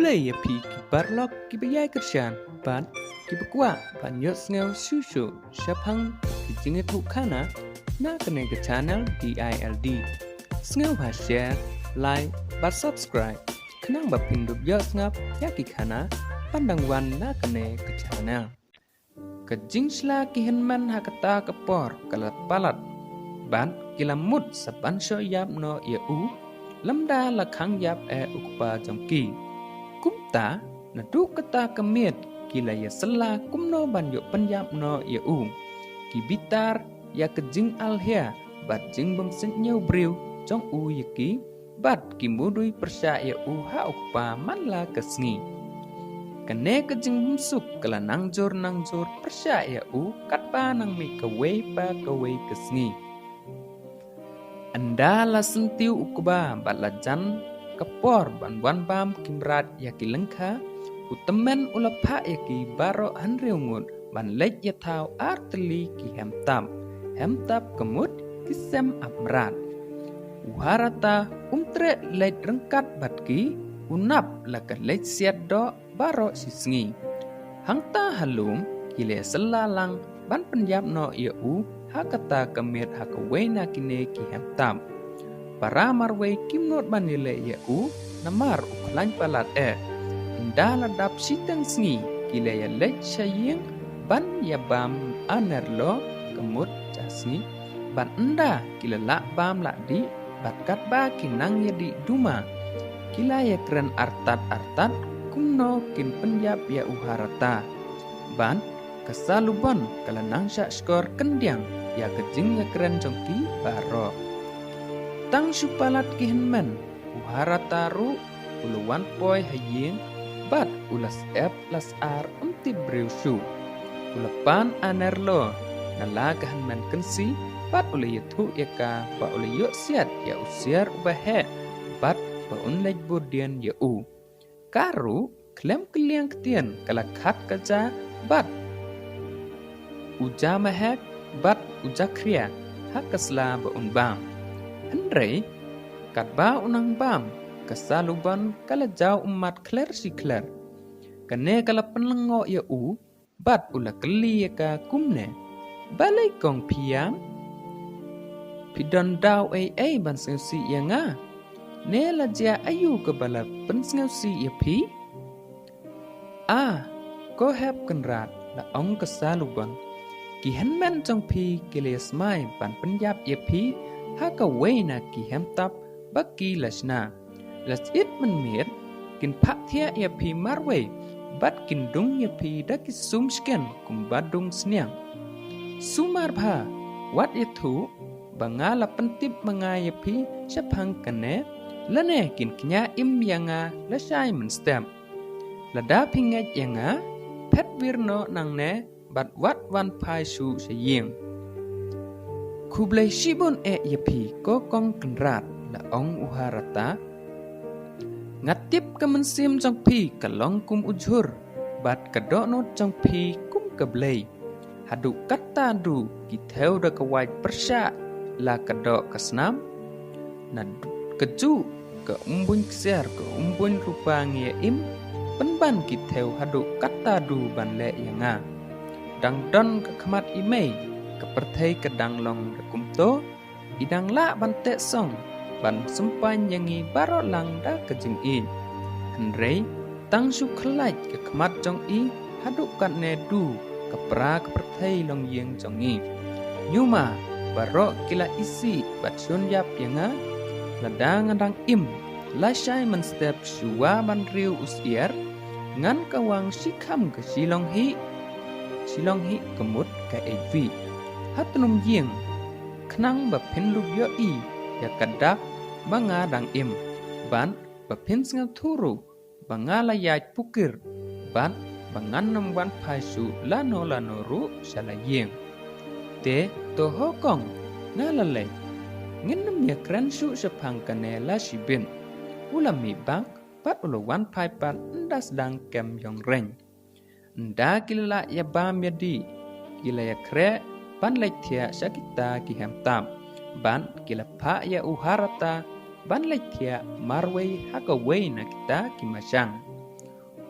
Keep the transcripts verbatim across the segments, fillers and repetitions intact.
Ïa phi ki paralok kiba ïai kyrshan bad kiba kwah ban ïohsngew shuh shuh shaphang ki jingïathuhkhana na kane ka channel D I L D. Sngewbha share, like bad subscribe khnang ba phin dup ïohsngew ïa ki khana ban dang wan na kane ka channel. Ka jingshla ki hynmen ha kata ka por ka la palat bad ki la mut sa ban shoh ïap noh ïa u, lymda la khang ïap eh u kpa jong ki. Kumta, naduh kata ka miet ki la ïasylla kumno ban ïoh pynïap noh ïa u. Ki bitar ïa ka jingalhia bad jingbym sngewbha briew jong u ïa ki, bad ki mudui pyrshah ïa u ha u kpa man la ka sngi. Kane ka jingbymsuk ka la nang jur nang jur pyrshah ïa u katba nang mih kawei pa kawei ka sngi. Ynda la syntiew u kpa bad la jan ka por ban wan bam ki mrad ïa ki lyngkha, u tymmen u la phah ïa ki baroh hynriew ngut ban leit ïathaw ar tylli ki hemtap. Hemtap ka mut ki sem ap mrad. U Harata um treh leit ryngkat bad ki, u nap la ka leit siat doh baroh shi sngi. Hangta ha lum ki la ïasylla lang ban pynïap noh ïa u ha kata ka miet ha kawei na kine ki hemtap. Para marwei kim nud ban ïaleh ïa u namar u khlaiñ palat eh. Ynda la dap shiteng sngi ki la ïaleit sha ïing ban ïabam aner lo ka mut ja sngi. Bad ynda ki la lah bam lah dih bad katba ki nang ïadih duma, ki la ïakren artat artat kumno kin pynïap ïa u Harata. Bad ka Salubon ka la nang shah shkor kyndiang ïa ka jingïakren jong ki baroh. Tang shu palat ki hynmen, u Harata ruh u la wan poi ha ïing bad u la sep la sar um tip briew shuh. U la pan aner lo na la ka hynmen kynsi bad u la ïathuh ïa ka ba u la ïoh siat ïa u siar uba heh bad ba un leit bud dien ïa u. Ka ruh khlem kylliang ktien ka la khat ka ja bad u ja mahek bad u ja khria ha ka sla ba un bam. Hynrei katba u nang bam, ka Salubon ka la jaw ummat khler shi khler. Kane ka la pynlyngngoh ïa u bad u la kylli ïa ka kumne, "Balei kong phi ïam? Phi don daw ei ei ban sngewsih ïa nga? Ne la jia aïu kaba la pynsngewsih ïa phi?" "A ko Hep Kynrad," la ong ka Salubon, "ki hynmen jong phi ki la ïasmai ban pynïap ïa phi ha kawei na ki hemtap ba ki la shna. La shait mynmiet kin phah thiah ïa phi marwei bad kin dung ïa phi da ki sum shken kumba dung sniang. Sumar bha, wat ïathuh ba nga la pyntip ma nga ïa phi shaphang kane, lane kin kñia im ïa nga lashai mynstep. Lada phi ngeit ïa nga, phet wir noh nangne bad wat wan phai shuh sha ïing." "Khublei shibun eh ïa phi ko kong Kynrad," la ong u Harata. "Nga tip ka mynsiem jong phi ka long kum u jhur bad ka dohnud jong phi kum ka blei. Haduh katta du ki thew da ka wait pyrshah la ka doh ka snam. Na kajuh ka umbuiñ ksiar ka umbuiñ rupa ngi ïa im, pynban ki thew haduh katta du ban leh ïa nga. Dang don ka khmat i mei, ka pyrthei ka dang long da kumto, i dang lah ban teh song ban sympan ïa ngi baroh lang da ka jingïeit. Hynrei tang shu khlait ka khmat jong i, haduh katne du ka pra ka pyrthei long ïing jong i. Ñiuma baroh ki la isih bad shun ïap ïa nga. Lada nga dang im lashai mynstep shuwa ban riew u syiar, ngan kawang shikham ka shilong hih, shilong hih ka mut ka eit vih ha tnum ïing, khnang ba phin dup ïohi ïa ka dak ba nga dang im, bad ba phin sngewthuh ruh ba nga la ïaid pukir bad ba ngan nym wan phai shuh lano lano ruh sha la ïing. Te to ho kong, nga la leit, ngin nym ïakren shuh shaphang kane la shibit." U la mih bak bad u la wan phai pat ynda sdang kem ïong reng. Ynda ki la lah ïa bam ïa dih, ki la ïakhreh ban leit thiah sha kita ki hemtap, bad ki la phah ïa u Harata ban leit thiah marwei ha kawei na kita ki mashang.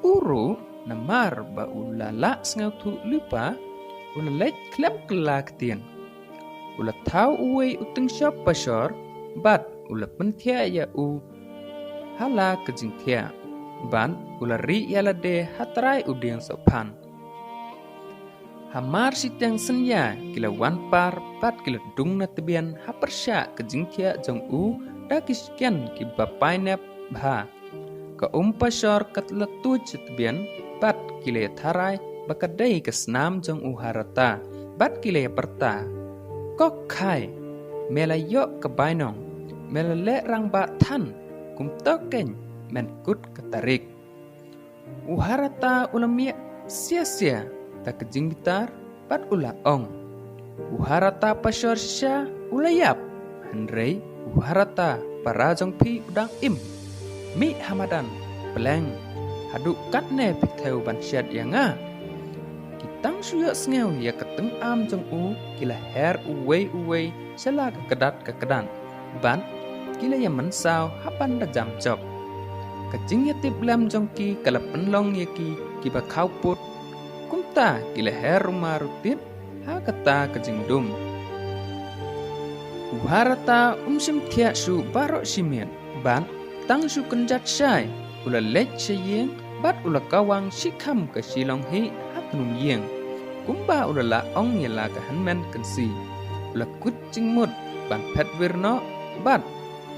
U ruh, namar ba u la lah sngewthuh lypa, u la leit khlem kylla ktien. U la thaw uwei u tyngshop pashor, bad u la pynthiah ïa u ha la ka jingthiah, bad u la rieh ïa lade ha trai u dieng sohphan. Hamar shiteng synñia ki la wan par bad ki la dung na tbian ha pyrshah ka jingthiah jong u da ki shken kiba painep bha. Ka um pashor ka la tuid sha tbian bad ki la ïatharai ba ka dei ka snam jong u Harata bad ki la ïapyrta, "Ko khai, me la ïoh ka bainong, me la leh rangbah than, kumta keiñ men kut ka tarik." U Harata u la mieh sia sia da ka jingbitar bad u la ong, "U Harata pashor shisha u la ïap, hynrei u Harata para jong phi u dang im. Mih ha madan, pleng, haduh katne phi thew ban shet ïa nga?" Ki tang shu ïohsngew ïa ka tyngarap jong u, ki la her uwei uwei sha la ka kdat ka kdat, bad ki la ïa mynsaw ha ban da jam jop. Ka jingïatiplem jong ki ka la pynlong ïa ki kiba khawpud, kumta ki la her rumar rutit ha kata ka jingdum. U Harata um shym thiah shuh baroh shi miet, bad tang shu kynjat shai u la leit sha ïing bad u la kawang shikham ka shilyngngoh ha tnum ïing. Kumba u la lah ong ïa la ka hynmen kynsi, u la kut jingmut ban phet wir noh, bad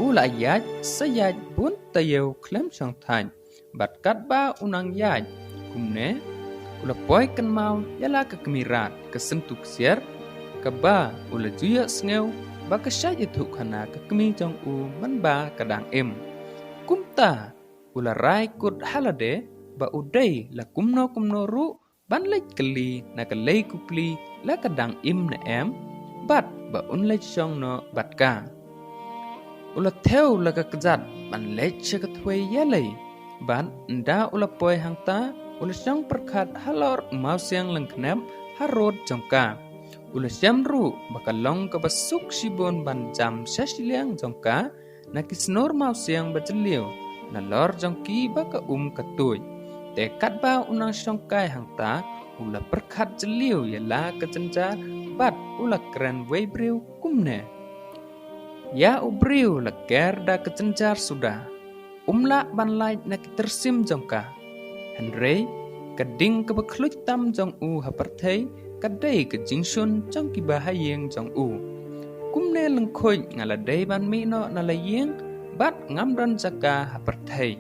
u la ïaid sa ïaid bun taïew khlem shong thait. Bad katba u nang ïaid kumne, u la poi kynmaw ïa la ka kmie rat ka Syntu Ksiar, kaba u la ju ïohsngew ba ka shait ïathuh khana ka kmie jong u mynba ka dang im. Kumta u la rai kut ha lade ba u dei la kumno kumno ruh ban leit kylli na ka lei kupli la ka dang im ne em, bad ba un leit shong noh bad ka. U la thew la ka kjat ban leit sha ka thwei ïalei, bad ynda u la poi hangta, u la shong pyrkhat halor u mawsiang lyngknep ha rud jong ka. U la shem ruh ba ka long kaba suk shibun ban jam sha shiliang jong ka na ki snor mawsiang ba jylliew nalor jong ki ba ka um ka tuid. Te katba u nang shong kai hangta, u la pyrkhat jylliew ïa la ka jynjar bad u la kren wei briew kumne, "Ïa u briew la ker da ka jynjar suda, um lah ban lait na ki tyrsim jong ka. Hynrei ka ding kaba khluit tam jong u ha pyrthei ka dei ka jingshun jong kiba ha ïing jong u. Kumne lyngkhuid nga la dei ban mih noh na la ïing bad ngam don jaka ha pyrthei.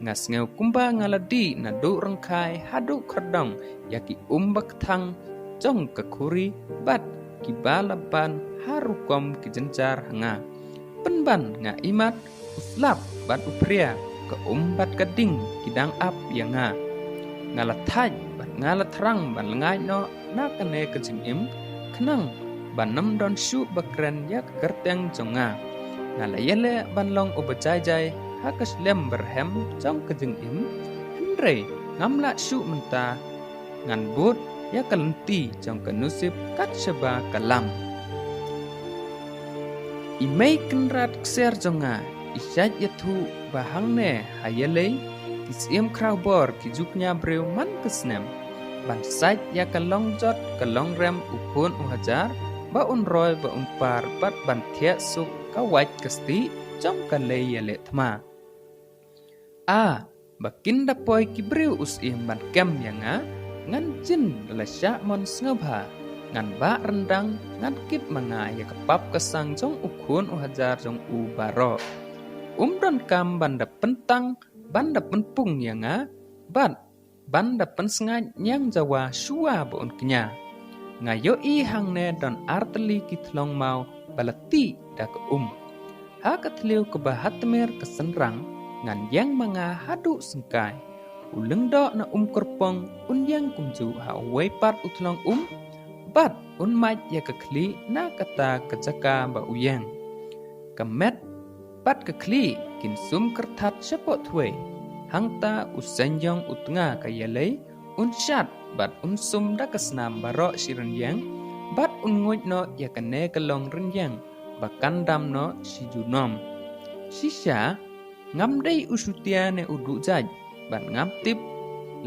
Nga sngew kumba nga la dih naduh ryngkhai haduh khyrdong ïa ki um ba kthang jong ka khuri bad kiba la ban ha rukom ki jynjar ha nga. Pynban nga imat, u slap bad u phria, ka um bad ka ding ki dang ap ïa nga. Nga la thait bad nga la thrang ban lyngngai noh na kane ka jingim, khnang ban ym don shuh ba kren ïa ka kyrteng jong nga. Nga la ïaleh ban long uba jai jai ha ka shlem ba rhem jong ka jingim, hynrei ngam lah shuh mynta, ngan bud ïa ka lynti jong ka nusip kat shaba ka lam. I mei kynrad ksiar jong nga, i shait ïathuh ba hangne ha ïalei ki syiem khrawbor ki ju kñia briew man ka snem ban sait ïa ka long jot ka long rem u khun u hajar, ba un roi ba un par bad ban thiah suk ka wait ka stieh jong ka lei ïaleh thma. A, ba kin da poi ki briew u syiem ban kem ïa nga, ngan jin la shah mon sngewbha, ngan bah ryndang, ngan kit ma nga ïa ka pap ka sang jong u khun u hajar jong u baroh. Um donkam ban da pyntang, ban da pynpung ïa nga, bad ban da pynsngaid ñiang jawa shuwa ba un kñia. Nga ïohi hangne don ar tylli ki thlong maw ba la tih da ka um. Ha ka thliew kaba ha tmier ka synrang, ngan ïeng ma nga haduh syngkai. U lyngdoh na um kyrpong un ïeng kumjuh ha uwei pat u thlong um, bad un mait ïa ka khlieh na kata ka jaka ba u ïeng. Ka met bad ka khlieh kin sum kyrthat shapoh thwei. Hangta u seiñ ïong u tnga ka ïalei, un shad bad un sum da ka snam baroh shi rynïeng, bad un nguid noh ïa kane ka long rynïeng ba kan dam noh shi junom. Shisha, ngam dei u shutia ne u duh jait, bad ngam tip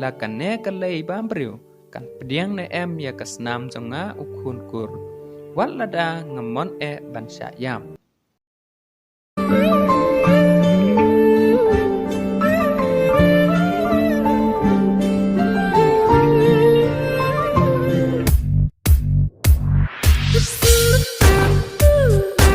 la kane ka lei ba briew kan pdiang ne em ïa ka snam jong nga, u khun kur, wat lada nga mon eh ban shah ïam.